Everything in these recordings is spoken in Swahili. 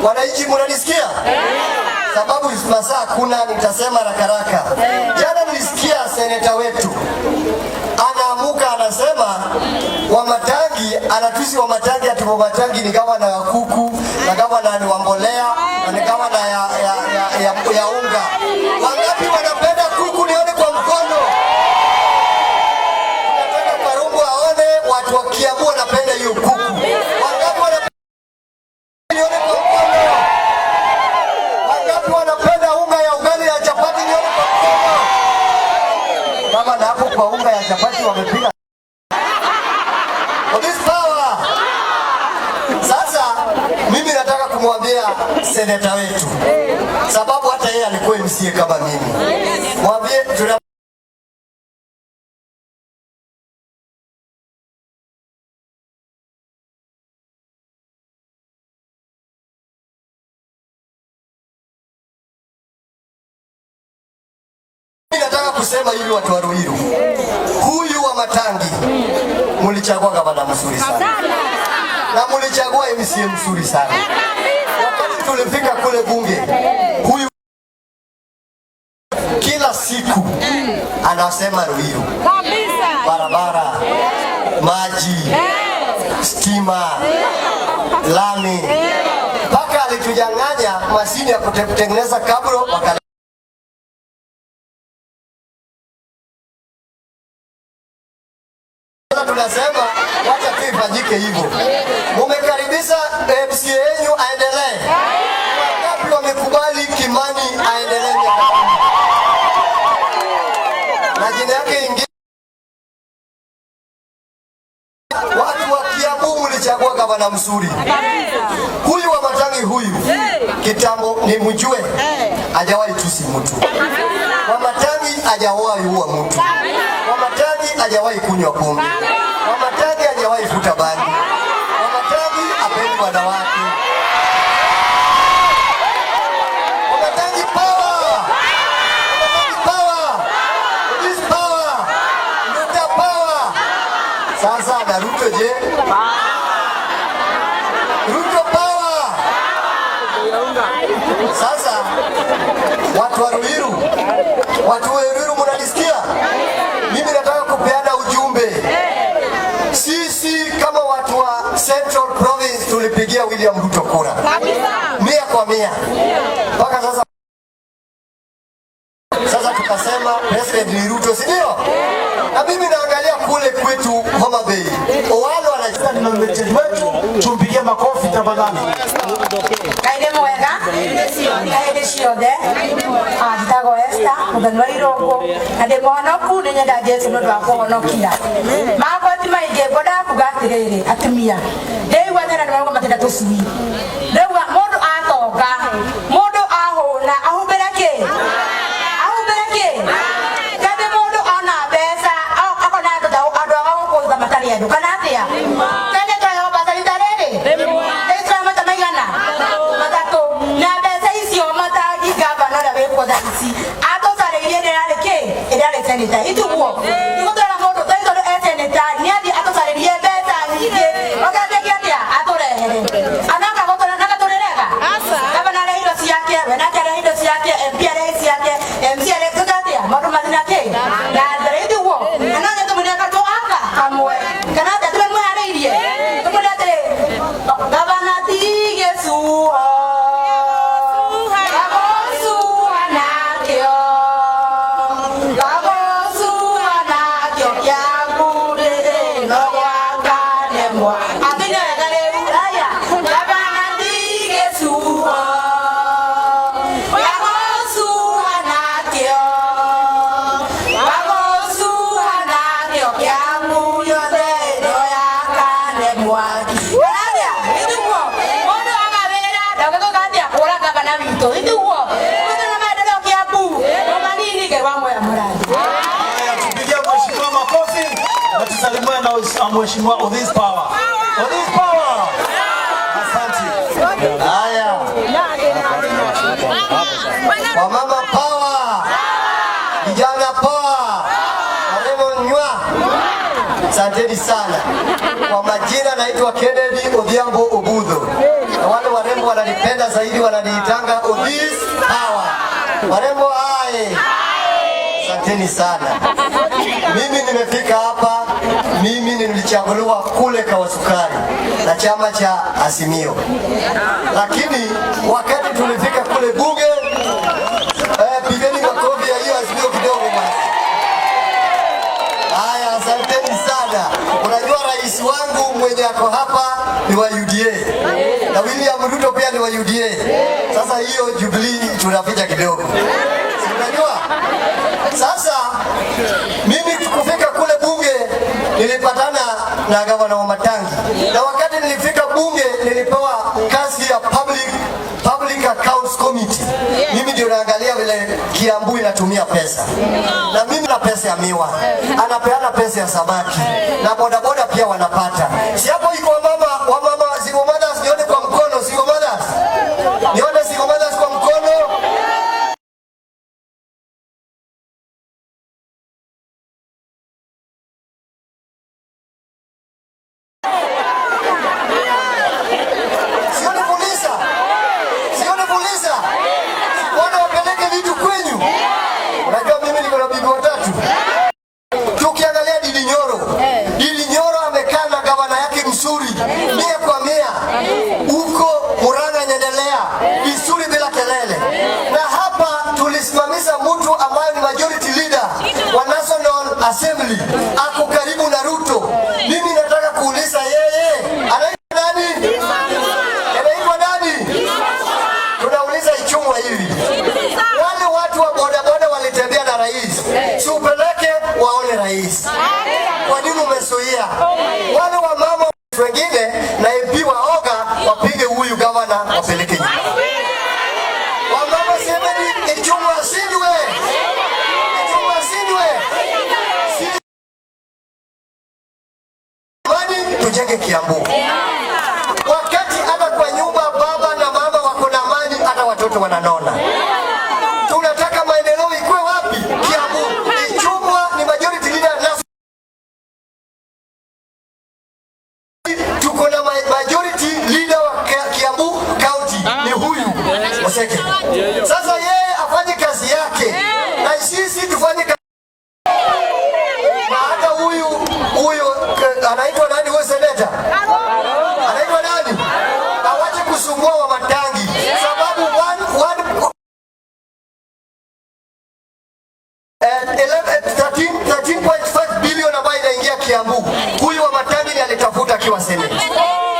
Wananchi mnanisikia? Sababu masaa kuna, nitasema rakaraka. Jana nilisikia seneta wetu anaamuka anasema Wamatangi, anatusi Wamatangi ati Wamatangi ni gavana ya kuku na gavana ni wa mbolea na ni gavana ya unga. Wangapi wanapenda kuku? Nione kwa mkono. Nataka Karungo aone watu wa Kiambu wanapenda hiyo kuku. Wangapi wanapenda? Nione kwa mkono. Wangapi wanapenda unga ya ugali ya chapati? Nione kwa mkono. Kama na hapo kwa unga ya chapati wamepiga. Police power. Sasa mimi nataka kumwambia seneta wetu, sababu hata yeye alikuwa MCA kama mimi, mwambie tuna Mimi nataka kusema hivi, watu wa Ruiru, huyu Wamatangi mulichagua gavana mzuri sana na mulichagua MCA mzuri sana. Wakati tulifika kule bunge, huyu kila siku anasema Ruiru, barabara, maji, stima, lami, mpaka alitunyang'anya mashine ya kutengeneza kabro waka tunasema wacha tu ifanyike hivyo. Mumekaribisha MCA yenu aendelee. Wangapi wamekubali Kimani aendelee miaka 10? Na jina yake ingine, watu wa Kiambu mlichagua gavana mzuri. Huyu Wamatangi huyu kitambo ni mjue, hajawahi tusi mtu. Wamatangi hajawahi ua mtu. Wamatangi hajawahi kunywa pombe. Wamatangi hajawahi vuta bangi. Wamatangi hapendi wanawake. Wamatangi power! Wamatangi power! This power! Ruto power! Sasa na Ruto je? Ruto power! Sasa watu wa Ruiru, watu wa Ruiru mnanisikia? Mimi nataka kupeana ujumbe. Sisi kama watu wa Central Province tulipigia William Ruto kura 100 kwa 100 mpaka sasa. Sasa tukasema president ni Ruto, si ndio? Na mimi naangalia kule kwetu Homa Bay, Owalo anacheza Ni nominated wetu, tumpigie makofi tafadhali. Ngai nĩ mwega hĩndĩ ciothe. Njĩtagwo Esther Mũthoni wa Irũngũ na ndĩ mũhonoku. Nĩ nyenda Jesũ nĩ ũndũ wa kũhonokia makwa ti maingĩ. Ngwendaga kuga atĩrĩrĩ, atumia ndĩigua thĩna nĩ marauga matenda tũcui. Ndĩigua mũndũ atonga, mũndũ ahũna, ahumbĩre kĩ, ahumbĩre kĩ. Kathĩ mũndũ ona mbeca akona andũ andũ a gũkũ tha matarĩ andũ kana atĩa. Kenya tũraheo mbeca rita rĩrĩ rĩu mata maigana matatũ, na mbeca icio Matangi gavana ũrĩa wĩkuo thaa ici atũcarĩirie ĩrĩa yarĩ kĩ, ĩrĩa yarĩ seneta ituguo igũtwara mũndũ thaa tondũ e seneta nĩ athiĩ atũcarĩrie mbeca nyingĩ ogateke atĩa atũrehere anaka gũtũrĩrega gavana arehe indo ciake, we nake arehe indo ciake, MP arehe ciake, MC arehe tuge atĩa maũndũ mathiĩ na kĩ na mbere ituguo. Na no nyende tũmwĩre aka kamwe kana atĩa tũbe mwĩharĩirie tũmwĩre atĩ gavana ti gĩcuho gagũcuha nakĩo, gagũcuha nakĩo kĩaku rĩrĩ no gwakane mwa atĩ wega rĩu aya gavana ti gĩcuho gagũcuha nakĩo, gagũcuha nakĩo kĩaku yothe no yakane mwaki. Atĩa ithiguo mũndũ aga wĩra ndangĩgũka atĩa kũra gavana witũ ithiguo kwĩna maendeleo Kiambu o manini. Ngai wa moya mũrathi. Haya, tupigie mheshimiwa makofi na tusalimiwe na mheshimiwa Odhis Power. Odhis Power. Asante. Haya, wamama power, vijana power, warembo nywa. Asanteni sana. Kwa majina naitwa Kennedy Odhiambo Obudho, na wale warembo wananipenda. Wananiitanga Odhis Power. Warembo hai. Asanteni sana. Mimi nimefika hapa, mimi nilichaguliwa kule Kawasukari na chama cha Azimio, lakini wakati tulifika kule bunge, pigeni makofi ya hiyo Azimio kidogo basi. Haya, asanteni sana. Unajua rais wangu mwenye ako hapa ni wa UDA na William Ruto pia ni wa UDA. Sasa hiyo Jubilee tunaficha kidogo, si unajua? Sasa mimi kufika kule bunge nilipatana na gavana Wamatangi, na wakati nilifika bunge nilipewa kazi ya Public Accounts Committee. Mimi ndio naangalia vile Kiambu inatumia pesa, na mimi na pesa ya miwa, anapeana pesa ya samaki na bodaboda pia wanapata. Si hapo iko wamama single mothers, nione kwa mkono single mothers, nione single mothers kwa mkono. Sioni Fuliza, sioni Fuliza, wana wapeleke vitu kwenyu. Unajua mimi niko na bibi watatu. Tukiangalia Ndindi Nyoro, Ndindi Nyoro amekaa na gavana yake mzuri 100 kwa 100 huko Murang'a, inaendelea vizuri bila kelele. Na hapa tulisimamisha mtu ambaye ni majority leader wa National Assembly, ako karibu na Ruto. Mimi nataka kuuliza yeye anaitwa nani? Anaitwa nani? Tunauliza Ichung'wa hivi, wale watu wa bodaboda walitembea na rais, si upeleke waone rais? Kwa nini umezuia? Wale wa mama wengine na MP waoga wapige huyu gavana wapeleke nyumbani. Wamama semeni Ichung'wa ashindwe, Ichung'wa ashindwe. Amani tujenge Kiambu. Wakati hata kwa nyumba baba na mama wako na amani, hata watoto wananona. Tunataka maendeleo ikuwe wapi? Kiambu. Ichung'wa ni majority leader na tuko na majority leader wa Kiambu County ni huyu Oseke. Sasa yeye afanye kazi yake na sisi tufanye kazi. Na hata huyu huyu anaitwa nani huyu seneta? Anaitwa nani? Awache kusumbua Wamatangi sababu one, one, 11, 13, 13.5 billion ambayo inaingia Kiambu, huyu Wamatangi ndiye alitafuta akiwa seneta,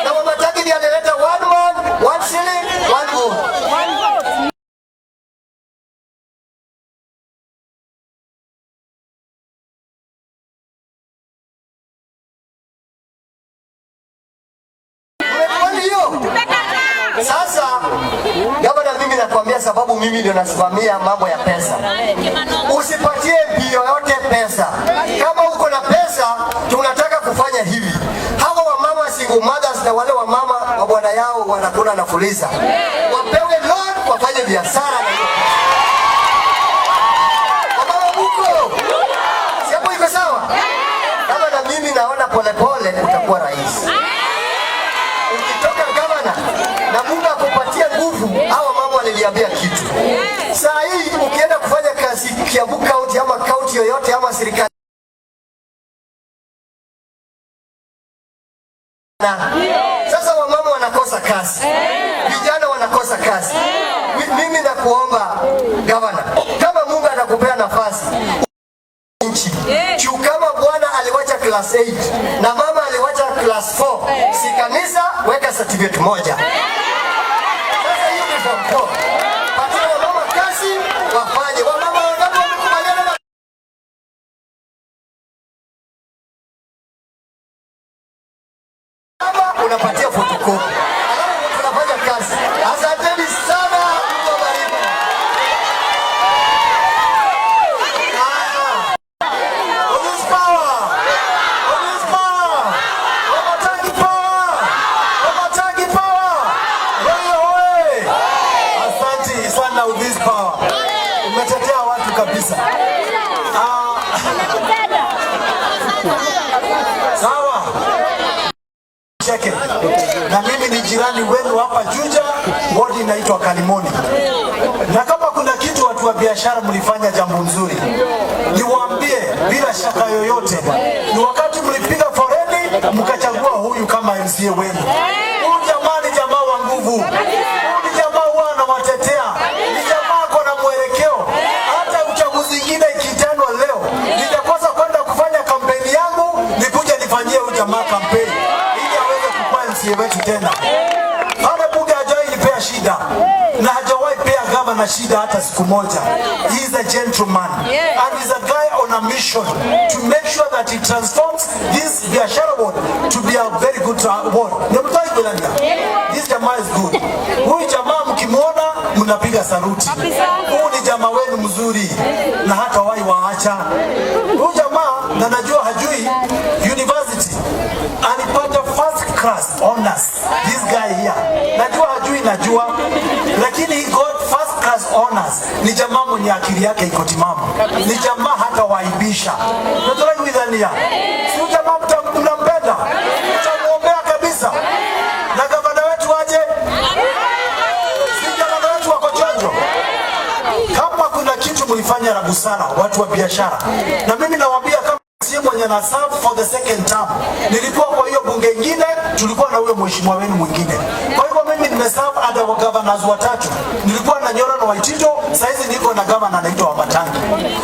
na Wamatangi ndiye alileta one man, one shilling, one vote. Mmekubali hiyo? Sasa gavana, mimi nakwambia sababu mimi ndio nasimamia mambo ya pesa. Usipatie MP yoyote pesa. Kama uko na pesa, tunataka kufanya hivi. Hawa wamama single mothers na wale wamama wa bwana yao wanakula na Fuliza, wapewe loan wafanye biashara na hiyo pesa. Wamama muko? Si hapo iko sawa? Kama na mimi naona polepole utakuwa rais. Ukitoka gavana na Mungu akupatia nguvu, hawa mama waliniambia kitu. Saa hii ukienda kufanya kazi Kiambu County ama county yoyote ama serikali, sasa wamama wanakosa kazi, vijana wanakosa kazi. Mimi nakuomba gavana, kama Mungu atakupea nafasi nchi juu, kama bwana aliwacha class 8 na mama aliwacha class 4, si kanisa weka certificate moja. Sasa hiyo ni form 4. Patia wamama kazi wafanye. Wamama wangapi wamekubaliana na mama? Unapatia photocopy. Alafu tunafanya kazi. Asanteni sana, Mungu awabariki. Haya. Police power! Police power! Wamatangi power! Wamatangi power! Hoye hoye! Asante sana with this power. Umetetea watu kabisa. Ah, sawa. Cheke. Na mimi ni jirani wenu hapa juu. Juja, wodi inaitwa Kalimoni. Na kama kuna kitu watu wa biashara mlifanya jambo nzuri, niwaambie bila shaka yoyote, ni wakati mlipiga foleni mkachagua huyu kama MCA wenu. Huyu jamaa ni jamaa wa nguvu, huyu ni jamaa huwa anawatetea, ni jamaa ako na mwelekeo. Hata uchaguzi ingine ikitanwa leo, nitakosa kwenda kufanya kampeni yangu, nikuje nifanyie huyu jamaa kampeni ili aweze kukuwa MCA wetu tena. Pale bunge hajawahi nipea shida na hajawahi pea gavana shida hata siku moja. He is a gentleman and he's a guy on a mission to make sure that he transforms this biashara ward to be a very good ward. Ni Belanda. This jamaa is good. Huyu jamaa mkimwona mnapiga saluti. Huyu ni jamaa wenu mzuri na hata wai waacha. Huyu jamaa na najua hajui university alipata first class honors. This guy here. Najua hajui, najua, lakini he got first class honors. Ni jamaa mwenye akili yake iko timamu, ni jamaa hata waibisha. Nataka kuidhania, si jamaa mnampenda, mtamuombea kabisa. Na gavana wetu aje, si gavana wetu wako chonjo. Kama kuna kitu mlifanya la busara, watu wa biashara, na mimi nawaambia kama si mwenye na serve for the second term. Nilikuwa kwa hiyo bunge ingine, tulikuwa na huyo mheshimiwa wenu mwingine. Kwa hivyo mimi nimeserve under governors watatu. Nilikuwa na Nyoro na Waititu, saizi niko na governor anaitwa Wamatangi.